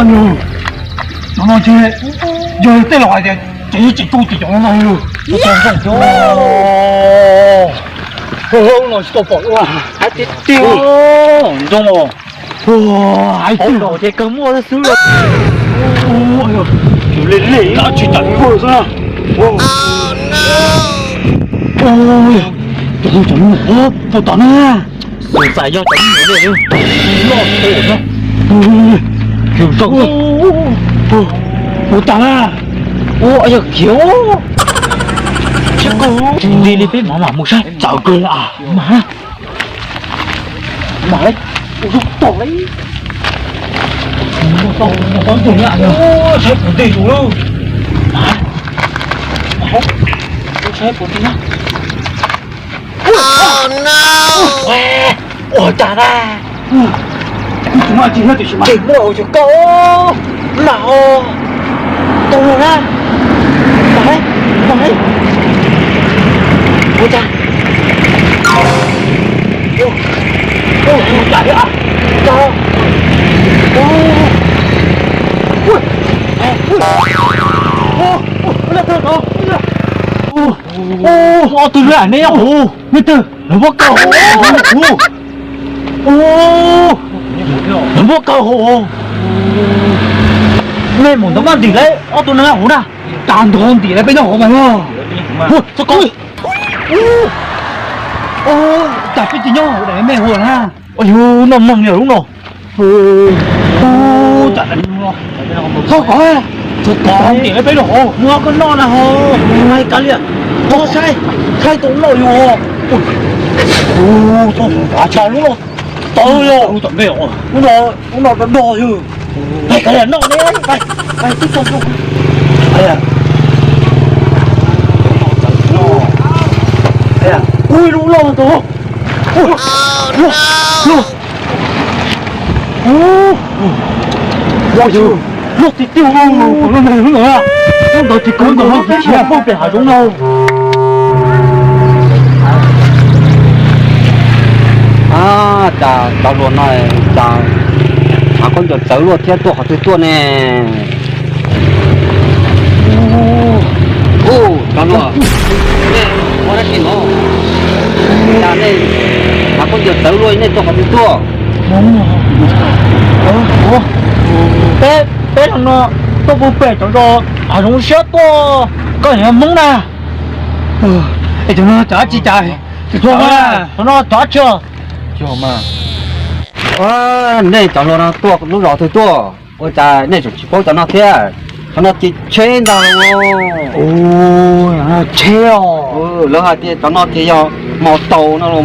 Cov no ces yog tej laus hais tias ces tsis tau ces cov no no. Ub, no tsis tau pom ua. Hais tiag tiag, zoo os. Hais tiag ces kawg muaj xwb. Ua, le le, tsis tau xwb. Ua, cov no, cov no, puas tom na? Xyov xav yog cov me nyuam li loj tau na. Ua, ua tas na. Ua, yog khiav. Tsis nti li, peb mam mam mus saib. Txawm kawg li. Mam, mam, ua zoo tom li. Ua, saib puas nti zus lawm. Saib puas nti na. Ua cas na? Tsis muaj hauv cov koj mas os. Tau los na. Ua cas? Ua cas li? Ob tug lawm nej, nej twg? Lawv muab kaw hauv. Lawv muab kaw hauv. Nej mus ntawd maj ntim lawv ob tug neeg hauv na. Tag nrho ntim lawv peb nyob hauv mas yog. Txhob kov. Cas peb cia nyob hauv daim me hauv na. Yus noj mloog li lub no. Txhob kov, txhob kov, ntim lawv peb nyob hauv. Muab koj noj na ho. Hais kav liam, txhob saib, saib tau noj yus. Txhob, lub no tod yog, lub no do do yog. Hais kav liam noj ne, tib tug. Ui, lub loj ntawd. Loj, loj. Loj tiag tiag, loj ntawd tsis kov nkaus hauv tsis tshiab, poob pem hav zoov no. Cas cov hluas no cas hav khaub ncaws txawv luaj thiab, tuaj qhov twg tuaj ne? Ub, cov hluas, nej ua dab tsi no? Cas nej hav khaub ncaws txawv luaj, nej tuaj qhov twg tuaj? Peb, peb no tuaj poob pem cov zos hav zoov siab tuaj, koj yog Hmoob na. Es cov no cov dab tsi cas, cov no cov dab tsi? Nej cov hluas no tuaj lub zos twg tuaj? Ua cas nej tseem tsis paub cov no thiab? Cov no ces tsheb ntag los. Tsheb os. Lawv hais tias cov no ces yog mos taus no los.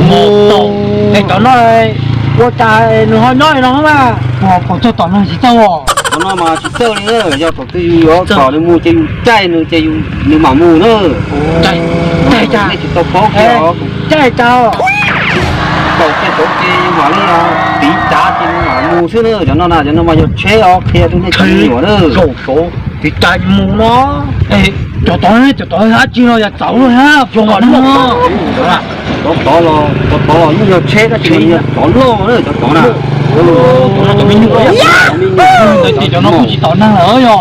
Mos taus. Es cov no ua cas nws ho nyob li no mas? Puas txog tom no tsis txawj os? Cov no mas tsis txawj li, yog thaum twg yus yuav kom nws mus ces yus caij nws ces nws mam mus na. Caij cas? Nej tsis tau paub kiag os. Caij cas? Tau caij tau ces mam li tiv cav ces nws mam mus xwb na. Cov no na, cov no mas yog tsheb os, qhia rau nej cov me nyuam na. Zaum tod tiv cav mus no. Cov tod, cov tod dab tsi no yog txawv luaj thiab, zoo nkaus li no. Cov tod los, cov tod los yeej yog tsheb tab sis mas yog cov loj na, cov tod na. Cov no cov me nyuam, ntawd ces cov no kuj tsis tom neeg lawm yog.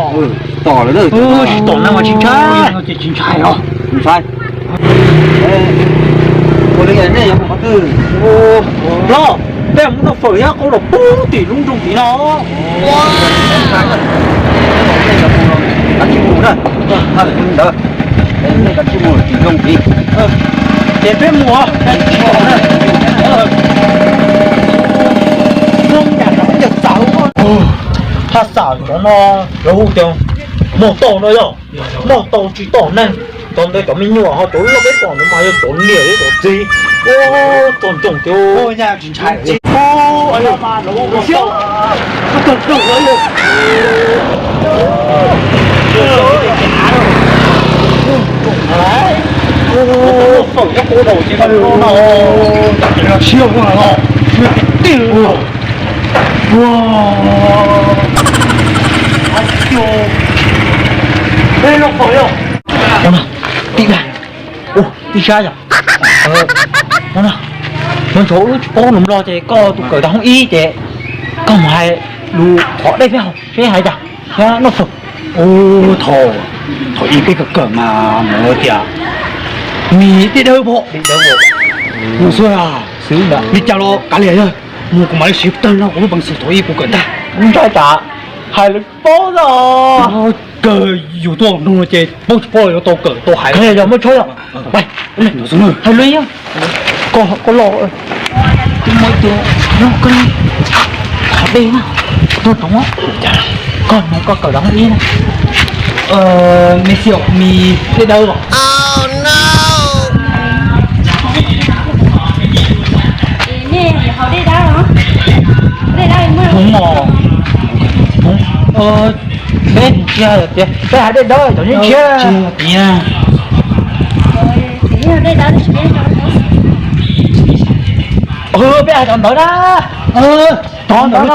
Tom lawm, tsis tom neeg mas tsis ntshai, no ces tsis ntshai os. Tsis ntshai. Ua li nej yuav mus qhov twg? Los, peb mus noj fawm thiab qau los pub tim lub nroog tim no. Kav tsij mus na, ntawd, nej kav tsij mus tim nroog tim. Ces peb mus os. Noj yam no peb cov txawv. Haj xam cov no lawv hu tias mos taus no yog, mos taus tsis tom neeg. Cov ntawd cov me nyuam ho, cov loj peb pom ntawd mas yog cov niam thiab cov txiv. Ua txog ntsoom tias tsis ntshai. Siab ua, siab tiag tiag. Ua, tib sab yom. Nyob ntshav wb tsis paub nws mlog ces koj tus kawm tau hoob ib ces koj mus hais Lub qhov dej thiab seb hais cas thiab noj xwb. Ub, thaum, thaum ub peb kawm kawm mas mus tias mis dej dawb pom, mus xwb, li cas los kav liam yog mus kuv mam li siv tawg no kuv lub peev xwm thaum ub kuv kawm ntag. Ntshai tsam hais lus paub os. Kawg yus tuaj nug no ces paub tsis paub los yuav tau kawm tau hais. Yog muaj tshab yog hais lus yog koj, koj los, twb muaj ib tug nyob koj qhov dej na, tuaj toov, koj mus koj kawm los ib na. Me xi mis dej dawb os. Hmoob os, peb tsis hais tias peb hais dej dawb cov nyob tshiab tias, peb hais cov ntawd na, cov ntawd no,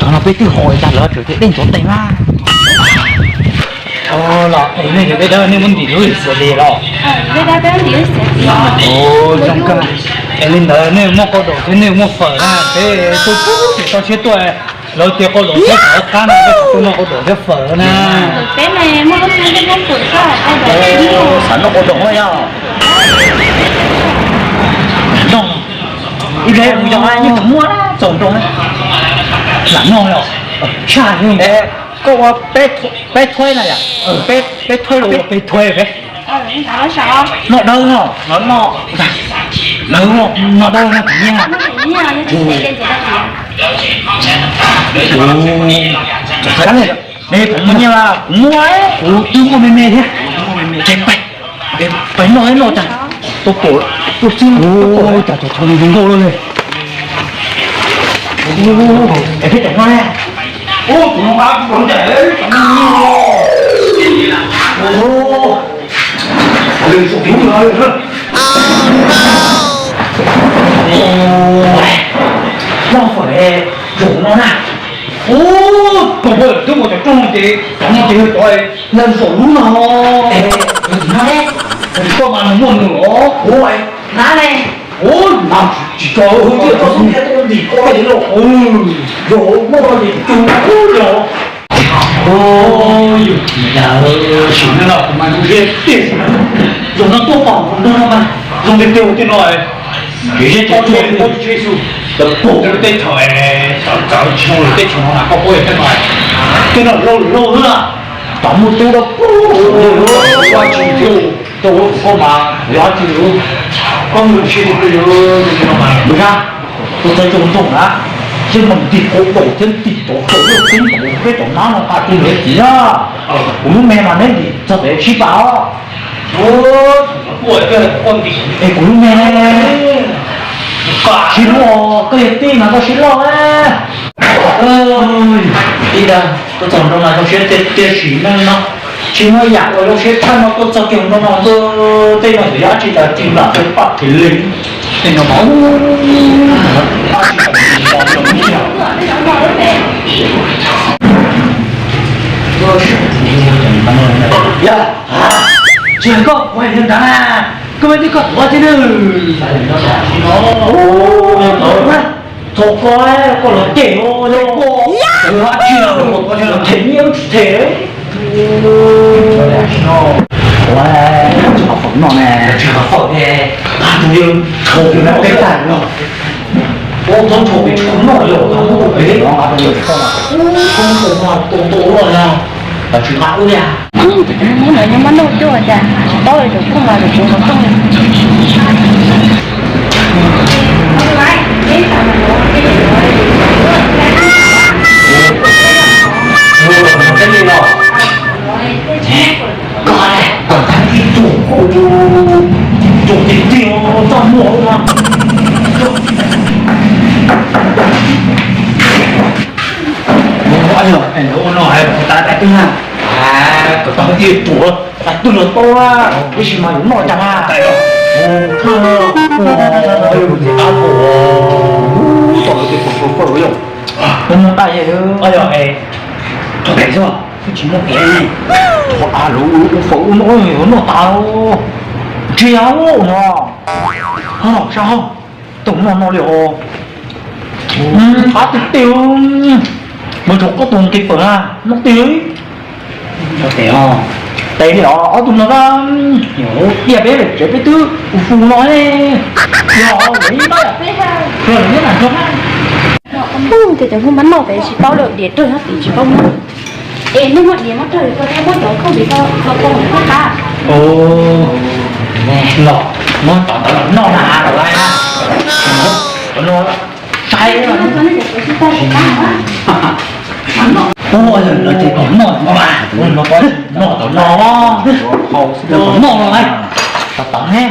cov no peb twb haus tas lawv tseem tias dej ntxuav tes mas. Los nej cov dej dawb nej muab ntim lub xiav li los? Zoo kawg. Es li ntawd nej muaj qau daum thiab nej muaj fawm na, peb tuaj pem toj siab tuaj, lawv tias qau daum thiab fawm qab no, peb tuaj noj qau daum thiab fawm na. Xav noj qau daum yog. Ib pliag mus yog yeej tsis muaj txaus nroo na. Lam noj los tshaj li. Koj ua peb thuaib na yom? Peb thuaib, peb thuaib. Noj dawb no, noj, noj dawb no kuv nyiam. Kuv nyiam, kuv muaj, kuv twb muaj me me thiab. Ces peb, peb noj, noj tas, tuaj pom, tuaj xwb, cas cov tsho zoo nkauj luaj li. Es peb tseem noj ne. Ub, kuv noj qab kuv ncaim, noj fawm zaum no na. Ub, koj poj twb mus cov rooj ces cov no ces yog cov lawv zaum lub no. Koj mas nws muaj nws los. Ub, na ne. Ub, mas tsis tso, tsis tso, ntim koj los. Zaum muaj ntim cug los. Sim no kuv mas zoo siab tiag. Zaum no tuaj pom nrog no mas zoo tiag tiag ua tej no. Kev zeb tau tsheb li koj tsheb xwb, tau pom tej lub teb chaws txawv txawv tsis zoo lawm, teb chaws no mas koj paub tej no, tej no loj loj xwb na. Tam muaj tub dab pub, ua tsis thiab, koj ua koj mas yog tsis, koj mus tsis no mas npawg Zab, koj txawj coj ntoo na, seb mas ntim qau daum thiab ntim cov kaus loj teb ntawd peb cov nab no nqa tus ntawd txiv na. Kuv lub me mas neb ntim txog pem sib pab os. Es kuv lub me ne, sib loj, koj yog tij mas koj sib loj. Ib dag tuaj txog nroo no zoo siab tiag tiag sim neej no, tsis muaj yam uas zoo siab tshaj no tuaj txog kiag nroo no, tej no txawm yog dab tsi tas tsis lam pab phem li. Tej no mas dab tsi tas tsis lam pab phem li. Yog, tsis yog koj kuv hais li ntawd na, koj me tij koj tuav thiab na. Thaum koj, koj los cem, koj them nyiaj tsis them. Ua, tsis qhov fawm no ne, tsis qhov fawm ne, tus yawg tshau peb tag no. Ua txob tshau peb tsis noj yog tau peb, txob tshau mas tau tau luaj no, tsis nqa ub li. Hnub no nyob muab noj cuaj cas tsis paub li, cov khoom mas cov khoom. Koj, koj tag ib tug, tus tiag tiag txaj muag no. Ua no hais tas tas twg na, kom tag ib tug, tas twg los tau, tab sis mas yuav noj cas na. Tab tom tus tus fawm yog, mus nqa, tsis muaj kev, thov a lus ua fawm ua noj, yuav noj tas, ntsia no, sab hauj. Tus no no li os. Qab tiag tiag. Mus tshuav koj tus nqi pawg na, no tiag. Tes os, tes li os, ob tug no na. Diaj peb lawm tsev peb twb ua fu no ne. Yog lawv ib no yam peb ha, yog lawv nyob nram nroog na. Ub, tias cov Hmoob mab noj pem tsis paub lawm, diav rag hab pem tsis paub noj. Es nej muab diav muab rag rau thiab muab cov khoom pem tso tso pov hauv qab. Los muab tom ntawd los noj na, los lais na. Cov no sai. Ua lawv ces kom noj no, noj tom no, kom noj no lais. Tom tom ne.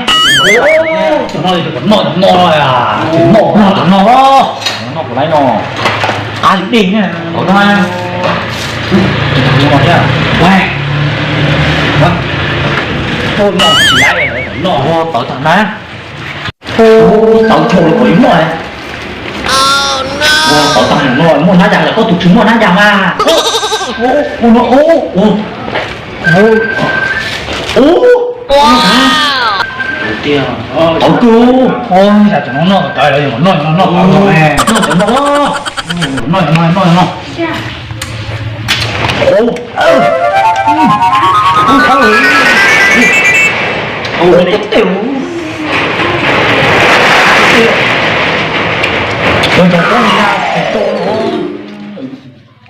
Cov no kom noj tom no, noj tom no. Noj kuv lais no. Qab li dej na, tom no. Ua, noj tsis lais, noj tawv tag na. Tawv tshau los kom yuav noj. Tawv tag no muaj nab yas lawm, koj tus tsis muaj nab yas mas. Ua no, ua, ua, ua. Tawv kawg. Yam cov no noj tawv lawm, noj no noj tawv no. Noj tawv no. Noj no, noj no.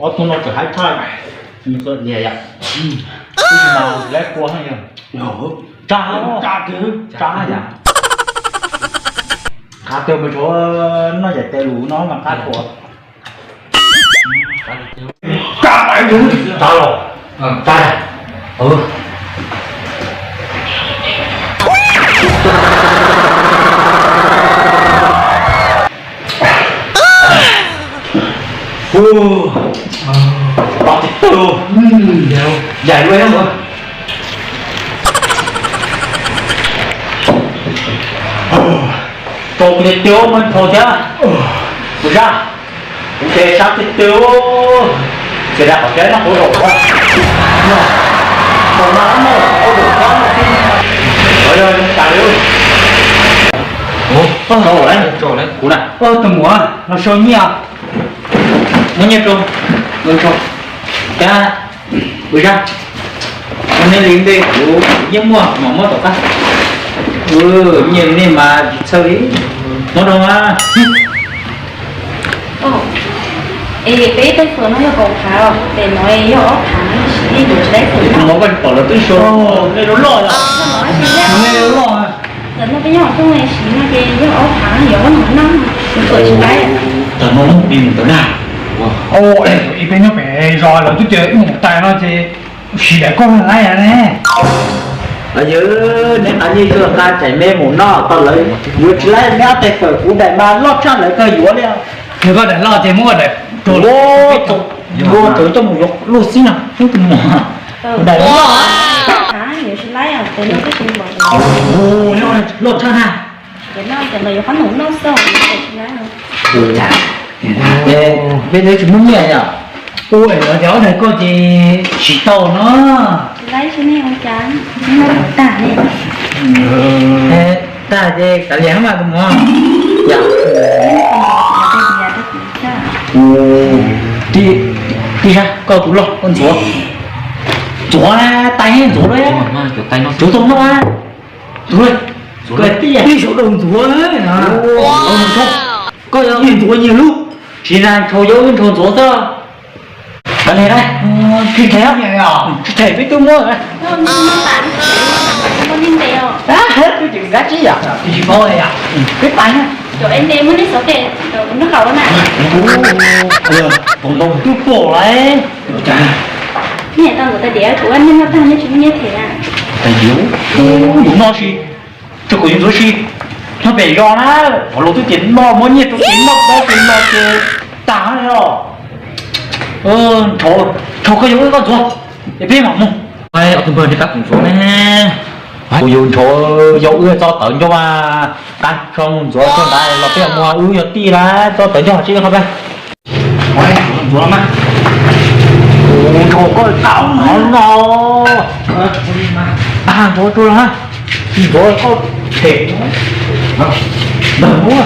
Ob tug no txawm haib tshaj, nws txawm nias yom, twb tsis mas lab kua yog, tsa, tsa, tsa yam, qab tiag mus tshuav noj yam tes lus no mas qab kua. Tsa los, tsa, ua, ua, ua, dais lua mas. Tau kuv tiag tiag mas tau thiab. Kuv zaj, kuv ces sab tiag tiag. Ces da qhov tsev no kuv zaum ua, tau no no ua zaum kab no xij. Ua yog tas li. Ua, tau lawm, kuv na. Ua tus muam los sau nyiaj. Muab nyiaj rau, rau, rau. Cab, ua zaj. Ua nej li npe kuv yeej muaj mas muab tom qab. Nyiaj li nej mas tsis txhawj li. Muab rau mas. Es peb ib tais fawm no yog kaum phav os, pem no yog ob phav, siv nej yuav tsis tau fawm no. Koj tsis pom lawv twb sau nej loj loj os. Nej loj loj. Ntawm no peb nyob hauv rooj siv no ces yog ob phav, yuav ob phav no, nws fawm tsis tau. Tam no muaj pis mus ntawd na. Ib peb nyob pem zos lawv twb tias wb mus tais no ces siv daim koj lais ne. Yog neb qab nyiaj zuag nqa tseem me mus noj tau lawv yuav tsis laib neb ob tais fawm, kuv daim mas loj tshaj lawv kawg yuav li. Nws koj daim loj ces muab koj daim rau, yuav tau coj mus yuav luaj xwb no, tus muam. Kuv daim loj, loj tshaj na. Peb twb tsis muaj nyiaj yom. Ua, lawv tias ob daim koj ces siv tau no. Tag ces kav liam mas tus muam. Tij Zab, koj tus loj koj ntxuav. Ntxuav tais ntxuav, ntxuav tau noj. Ntxuav, koj tij saum daus ntxuav. Koj yog nyias ntxuav nyias lub, tsis tas ntshaus yau wb ntshaus ntxuav xwb. Kav liam, tsis them, tsis them peb twb muab. Twb tsis nkag tsib yam, tsis paub yam, peb tais na. Tus ntoo twb pom lawm. Tus no si, tsuas kom yus ntxuav si, nyob pem zos na, hauv lus twb tias noj muab nyiaj rau ces noj pob ces no ces tag os. Ntshaus koj yau wb koj ntxuav, es peb mam mus. Ob tug npawg, nej pab kuv ntxuav ne. Kuv yus ntshaus yau wb txoj tawv ncauj mas, qab tso mus ntxuav txog ntawd los peb mus, wb yog tij lawm, txoj tawv ncauj tsis qhov peb. Ntxuav mas, kuv ntshaus koj tau no. Ntxuav tsuag los, ntxuav koj them ntawd ua.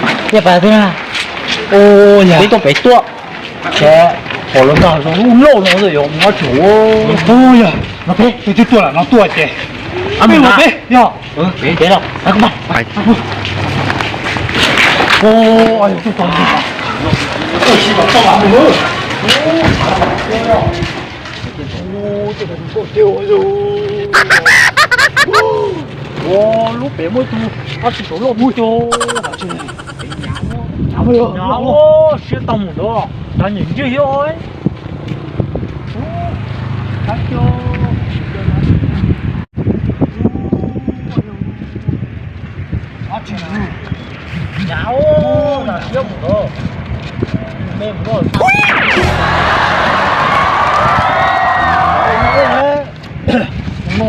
Yog pas twg na? Peb tuaj pem tuaj. Pom los nag zoo loj no yog nyob tsev. Yog no peb twb tuaj lawm no tuaj ces peb los peb yog. Peb los. Ua lub pem muaj ib tug dab tsi saum loj muaj cog. Siab tau mus ntawd, nrov nyem ntsej thiab. Nyav, nrov siab mus ntawd. Me mus no. No,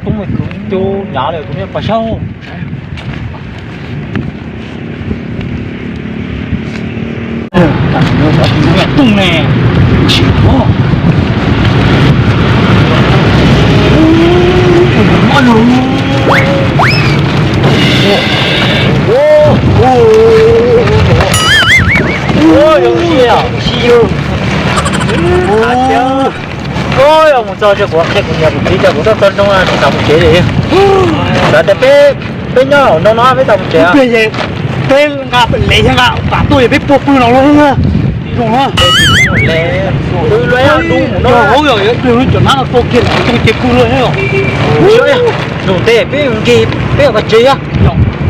tub me kwv, nyav li tus me pas saub. Tooj ne, tsis muaj. Yog mus txog tsev kuv qhia kuv niam kuv txiv tias kuv tuaj txog nroog tsis tau mus tsev li. Lawv tias peb, peb nyob no no peb tsis tau mus tsev. Peb nqa lev thiab nqa pam tuaj es peb puag pw no los na. Zoo na. Pw luaj yog dub mus no. Yog hauv yog pw cov nab no tua kiag no tua kiag pw luaj thiab. Zoo ntej peb nkig peb ua tsev.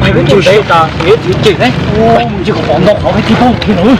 Peb tus tsev tas kuv yuav txiv tsev ne. Mus tsis kom pom ntau qhov peb tsis tau kiag lawm.